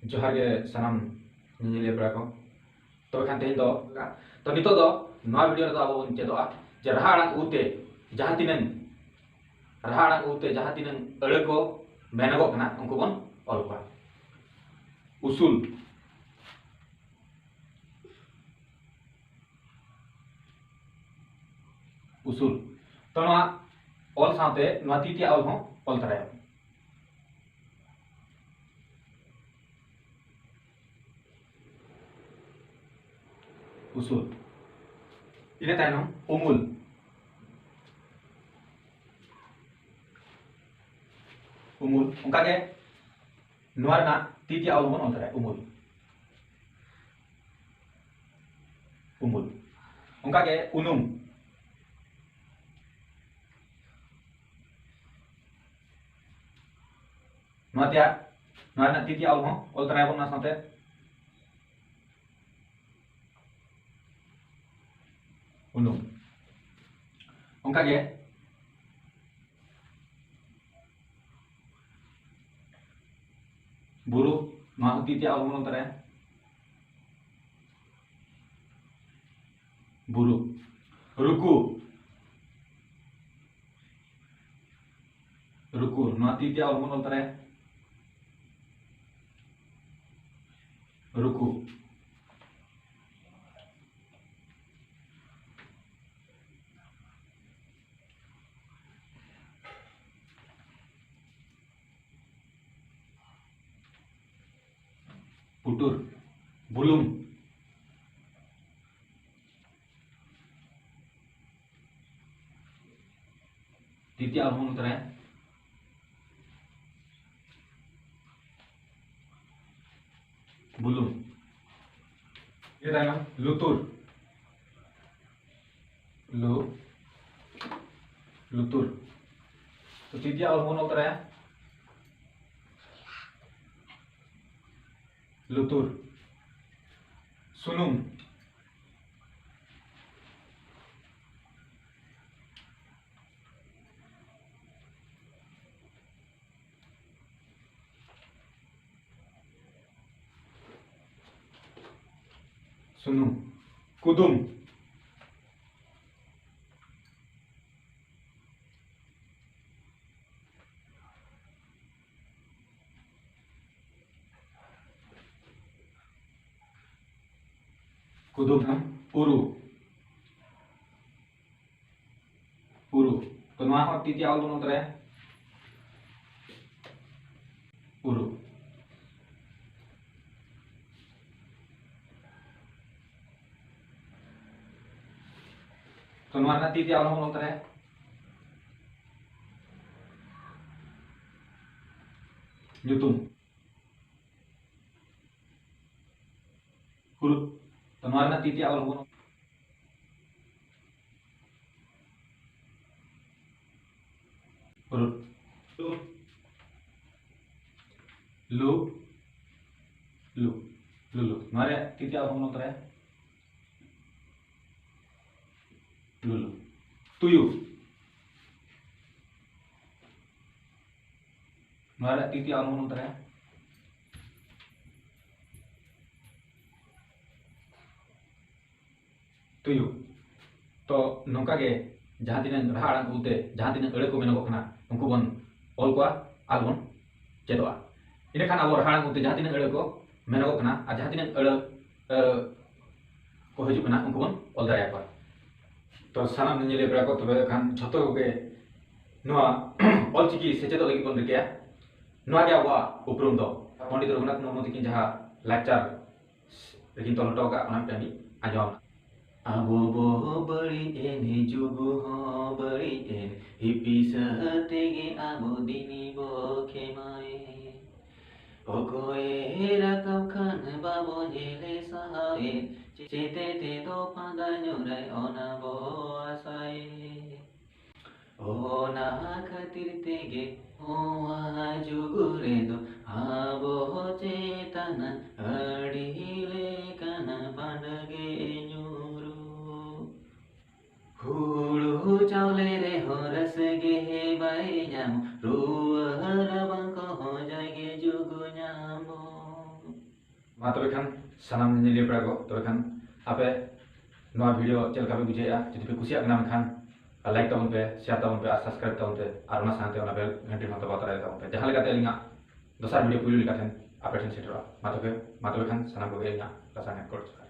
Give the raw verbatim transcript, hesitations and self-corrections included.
ᱡᱚᱦᱟᱨ ᱜᱮ ᱥᱟᱱᱟᱢ ᱧᱮᱧᱮᱞᱤᱭᱟᱹ ᱯᱮᱲᱟ ᱠᱚ᱾ ᱛᱚᱵᱮ ᱠᱷᱟᱱ ᱛᱮᱦᱮᱧ ᱫᱚ, ᱛᱚ ᱱᱤᱛᱚᱜ ᱫᱚ ᱱᱚᱣᱟ ᱵᱷᱤᱰᱤᱭᱳ ᱨᱮᱫᱚ ᱟᱵᱚ ᱵᱚᱱ ᱪᱮᱫᱚᱜᱼᱟ ᱡᱮ ᱨᱟᱦᱟ ᱟᱲᱟᱝ ᱩ ᱛᱮ ᱡᱟᱦᱟᱸ ᱛᱤᱱᱟᱹᱝ, ᱨᱟᱦᱟ ᱟᱲᱟᱝ ᱩ ᱛᱮ ᱡᱟᱦᱟᱸ ᱛᱤᱱᱟᱹᱝ ᱟᱹᱲᱟᱹ ᱠᱚ ᱢᱮᱱᱚᱜᱚᱜ ᱠᱟᱱᱟ, ᱩᱱᱠᱩ ᱵᱚᱱ ᱚᱞ ᱠᱚᱣᱟ᱾ ᱩᱥᱩᱞ, ᱩᱥᱩᱞ᱾ ᱛᱚ ᱱᱚᱣᱟ ᱚᱞ ᱥᱟᱶᱛᱮ ᱱᱚᱣᱟ ᱛᱤ ᱛᱮᱭᱟᱜ ᱚᱞ ᱦᱚᱸ ᱚᱞ ᱛᱚᱨᱟᱭᱟ᱾ ᱩᱥᱩᱞ᱾ ᱤᱱᱟᱹ ᱛᱟᱭᱱᱚᱢ ᱩᱢᱩᱞ᱾ ᱩᱢᱩᱞ᱾ ᱚᱱᱠᱟᱜᱮ ᱱᱚᱣᱟ ᱨᱮᱱᱟᱜ ᱛᱤ ᱛᱮᱭᱟᱜ ᱚᱞ ᱦᱚᱸᱵᱚᱱ ᱚᱞ ᱛᱚᱨᱟᱭᱟ, ᱩᱢᱩᱞ᱾ ᱩᱢᱩᱞ᱾ ᱚᱱᱠᱟᱜᱮ ᱩᱱᱩᱢ᱾ ᱱᱚᱣᱟ ᱛᱮᱭᱟᱜ, ᱱᱚᱣᱟ ᱨᱮᱱᱟᱜ ᱛᱤ ᱛᱮᱭᱟᱜ ᱚᱞ ᱦᱚᱸ ᱚᱞ ᱛᱚᱨᱟᱭᱟᱵᱚᱱ ᱚᱱᱟ ᱥᱟᱶᱛᱮ᱾ ᱩᱱᱩᱢ᱾ ᱚᱱᱠᱟᱜᱮ ᱵᱩᱨᱩ, ᱱᱚᱣᱟ ᱦᱚᱸ ᱛᱤ ᱛᱮᱭᱟᱜ ᱚᱞ ᱵᱚᱱ ᱚᱞ ᱛᱚᱨᱟᱭᱟ᱾ ᱵᱩᱨᱩ᱾ ᱨᱩᱠᱩ᱾ ᱨᱩᱠᱩ, ᱱᱚᱣᱟ ᱛᱤ ᱛᱮᱭᱟᱜ ᱚᱞ ᱵᱚᱱ ᱚᱞ ᱛᱚᱨᱟᱭᱟ᱾ ᱨᱩᱠᱩ᱾ ᱯᱩᱴᱩᱨ, ᱵᱩᱞᱩᱝ᱾ ᱛᱤ ᱛᱮᱭᱟᱜ ᱚᱞ ᱵᱚᱱ ᱚᱞ ᱛᱚᱨᱟᱭᱟ᱾ ᱵᱩᱞᱩᱝ᱾ ᱤᱱᱟᱹ ᱛᱟᱭᱱᱚᱢ ᱞᱩᱛᱩᱨ᱾ ᱞᱩ, ᱞᱩᱛᱩᱨ᱾ ᱛᱚ ᱛᱤ ᱛᱮᱭᱟᱜ ᱚᱞ ᱵᱚᱱ ᱚᱞ ᱛᱚᱨᱟᱭᱟ᱾ ᱞᱩᱛᱩᱨ᱾ ᱥᱩᱱᱩᱢ᱾ ᱥᱩᱱᱩᱢ᱾ ᱠᱩᱫᱩᱢ᱾ ᱠᱩᱫᱩᱢ᱾ ᱩᱨᱩ᱾ ᱩᱨᱩ᱾ ᱛᱚ, ᱱᱚᱣᱟ ᱦᱚᱸ ᱛᱤ ᱛᱮᱭᱟᱜ ᱚᱞ ᱵᱚᱱ ᱚᱞ ᱛᱚᱨᱟᱭᱟ᱾ ᱩᱨᱩ᱾ ᱛᱚ, ᱱᱚᱣᱟ ᱨᱮᱱᱟᱜ ᱛᱤ ᱛᱮᱭᱟᱜ ᱚᱞ ᱦᱚᱸ ᱵᱚᱱ ᱚᱞ ᱛᱚᱨᱟᱭᱟ᱾ ᱧᱩᱛᱩᱢ᱾ ᱦᱩᱨᱩᱫ᱾ ᱛᱚ, ᱱᱚᱣᱟ ᱨᱮᱱᱟᱜ ᱛᱤ ᱛᱮᱭᱟᱜ ᱚᱞ ᱦᱚᱸ ᱵᱚᱱ ᱦᱩᱨᱩᱫ᱾ ᱞᱩ, ᱞᱩ, ᱞᱩ, ᱞᱩ᱾ ᱱᱚᱣᱟ ᱨᱮᱭᱟᱜ ᱛᱤ ᱛᱮᱭᱟᱜ ᱚᱞ ᱦᱚᱸ ᱵᱚᱱ ᱚᱞ ᱛᱚᱨᱟᱭᱟ᱾ ᱞᱩᱞᱩ᱾ ᱛᱩᱭᱩ᱾ ᱱᱚᱣᱟ ᱨᱮᱭᱟᱜ ᱛᱤ ᱛᱮᱭᱟᱜ ᱚᱞ ᱦᱚᱸ ᱵᱚᱱ ᱚᱞ ᱛᱚᱨᱟᱭᱟ᱾ ᱛᱩᱭᱩ᱾ ᱛᱚ, ᱱᱚᱝᱠᱟ ᱜᱮ ᱡᱟᱦᱟᱸ ᱛᱤᱱᱟᱹᱜ ᱨᱟᱦᱟ ᱟᱲᱟᱝ ᱩᱞᱛᱮ ᱡᱟᱦᱟᱸ ᱛᱤᱱᱟᱹᱜ ᱟᱹᱲᱟᱹ ᱠᱚ ᱢᱮᱱᱚᱜᱚᱜ ᱠᱟᱱᱟ, ᱩᱱᱠᱩ ᱵᱚᱱ ᱚᱞ ᱠᱚᱣᱟ ᱟᱨ ᱵᱚᱱ ᱪᱮᱫᱚᱜᱼᱟ᱾ ᱤᱱᱟᱹᱠᱷᱟᱱ ᱟᱵᱚ ᱨᱟᱦᱟ ᱟᱲᱟᱝ ᱩᱞᱛᱮ ᱡᱟᱦᱟᱸ ᱛᱤᱱᱟᱹᱜ ᱟᱹᱲᱟᱹ ᱠᱚ ᱢᱮᱱᱚᱜᱚᱜ ᱠᱟᱱᱟ ᱟᱨ ᱡᱟᱦᱟᱸ ᱛᱤᱱᱟᱹᱜ ᱟᱹᱲᱟᱹ, ᱟᱹ, ᱠᱚ ᱦᱤᱡᱩᱜ ᱠᱟᱱᱟ, ᱩᱱᱠᱩ ᱵᱚᱱ ᱚᱞ ᱫᱟᱲᱮᱭᱟᱠᱚᱣᱟ᱾ ᱛᱚ, ᱥᱟᱱᱟᱢ ᱧᱮᱧᱮᱞᱤᱭᱟᱹ ᱯᱮᱲᱟ ᱠᱚ, ᱛᱚᱵᱮ ᱠᱷᱟᱱ ᱡᱷᱚᱛᱚ ᱠᱚᱜᱮ ᱱᱚᱣᱟ ᱚᱞᱪᱤᱠᱤ ᱥᱮᱪᱮᱫᱚᱜ ᱞᱟᱹᱜᱤᱫ ᱵᱚᱱ ᱨᱤᱠᱟᱹᱭᱟ᱾ ᱱᱚᱣᱟ ᱜᱮ ᱟᱵᱚᱣᱟᱜ ᱩᱯᱨᱩᱢ ᱫᱚ᱾ ᱯᱚᱱᱰᱤᱛ ᱨᱚᱜᱷᱩᱱᱟᱛᱷ ᱢᱩᱨᱢᱩ ᱛᱤᱠᱤᱱ ᱡᱟᱦᱟᱸ ᱞᱟᱠᱪᱟᱨ ᱨᱮᱠᱤᱱ ᱛᱚᱞ ᱦᱚᱴᱚ ᱟᱠᱟᱫ, ᱚᱱᱟ ᱢᱤᱫᱴᱟᱝ ᱟᱸᱡᱚᱢ᱾ ᱟᱵᱚ ᱵᱚ ᱵᱟᱹᱲᱤᱡ ᱮᱱ, ᱡᱩᱜᱽ ᱦᱚᱸ ᱵᱟᱹᱲᱤᱡ ᱮᱱ, ᱦᱤᱯᱤᱥ ᱛᱮᱜᱮ ᱟᱵᱚ ᱫᱤᱱ ᱵᱚ ᱠᱷᱮᱢᱟᱭᱮᱱ᱾ ᱚᱠᱚᱭᱮ ᱨᱟᱠᱟᱵ ᱠᱷᱟᱱ ᱵᱟᱵᱚ ᱧᱮᱞᱮ ᱥᱟᱦᱟᱣᱮᱱ, ᱪᱮᱛᱮ ᱛᱮᱫᱚ ᱯᱷᱟᱸᱫᱟ ᱧᱩᱨᱟᱭ ᱚᱱᱟ ᱵᱚ ᱟᱥᱟᱭᱮᱱ᱾ ᱚᱱᱟ ᱠᱷᱟᱹᱛᱤᱨ ᱛᱮᱜᱮ ᱱᱚᱣᱟ ᱡᱩᱜᱽ ᱨᱮᱫᱚ ᱟᱵᱚ ᱪᱮᱛᱟᱱ ᱟᱹᱰᱤ ᱞᱮᱠᱟᱱ ᱯᱟᱸᱰᱜᱮ ᱧᱩᱨᱩ᱾ ᱦᱩᱲᱩ ᱪᱟᱣᱞᱮ ᱨᱮᱦᱚᱸ ᱨᱟᱹᱥᱠᱟᱹ ᱵᱟᱭ ᱧᱟᱢ, ᱨᱩᱣᱟᱹ ᱨᱟᱵᱟᱝ ᱠᱚᱦᱚᱸ ᱡᱟᱭᱜᱮ ᱡᱩᱜᱩ ᱧᱟᱢᱚᱜ᱾ ᱢᱟ ᱛᱚᱵᱮ ᱠᱷᱟᱱ ᱥᱟᱱᱟᱢ ᱧᱮᱧᱮᱞᱤᱭᱟᱹ ᱯᱮᱲᱟ ᱠᱚ, ᱛᱚᱵᱮ ᱠᱷᱟᱱ ᱟᱯᱮ ᱱᱚᱣᱟ ᱵᱷᱤᱰᱤᱭᱳ ᱪᱮᱫ ᱞᱮᱠᱟ ᱯᱮ ᱵᱩᱡᱷᱟᱹᱣᱮᱫᱼᱟ? ᱡᱩᱫᱤ ᱯᱮ ᱠᱩᱥᱤᱭᱟᱜ ᱠᱟᱱᱟ ᱢᱮᱱᱠᱷᱟᱱ ᱞᱟᱭᱤᱠ ᱛᱟᱵᱚᱱ ᱯᱮ, ᱥᱮᱭᱟᱨ ᱛᱟᱵᱚᱱ ᱯᱮ, ᱟᱨ ᱥᱟᱵᱥᱠᱨᱟᱭᱤᱵ ᱛᱟᱵᱚᱱ ᱯᱮ, ᱟᱨ ᱚᱱᱟ ᱥᱟᱶᱛᱮ ᱚᱱᱟ ᱵᱮᱞ ᱜᱷᱟᱱᱴᱤ ᱦᱚᱸ ᱫᱟᱵᱟᱣ ᱛᱚᱨᱟᱭ ᱛᱟᱵᱚᱱ ᱯᱮ, ᱡᱟᱦᱟᱸ ᱞᱮᱠᱟᱛᱮ ᱟᱹᱞᱤᱧᱟᱜ ᱫᱚᱥᱟᱨ ᱵᱷᱤᱰᱤᱭᱳ ᱯᱩᱭᱞᱩ ᱞᱮᱠᱟ ᱴᱷᱮᱱ ᱟᱯᱮ ᱴᱷᱮᱱ ᱥᱮᱴᱮᱨᱚᱜᱼᱟ᱾ ᱢᱟ ᱛᱚᱵᱮ, ᱢᱟ ᱛᱚᱵᱮ ᱠᱷᱟᱱ ᱥᱟᱱᱟᱢ ᱠᱚᱜᱮ ᱤᱧᱟᱹᱜ ᱞᱟᱥᱟᱲᱦᱮᱫ ᱜᱚᱰ ᱡᱚᱦᱟᱨ᱾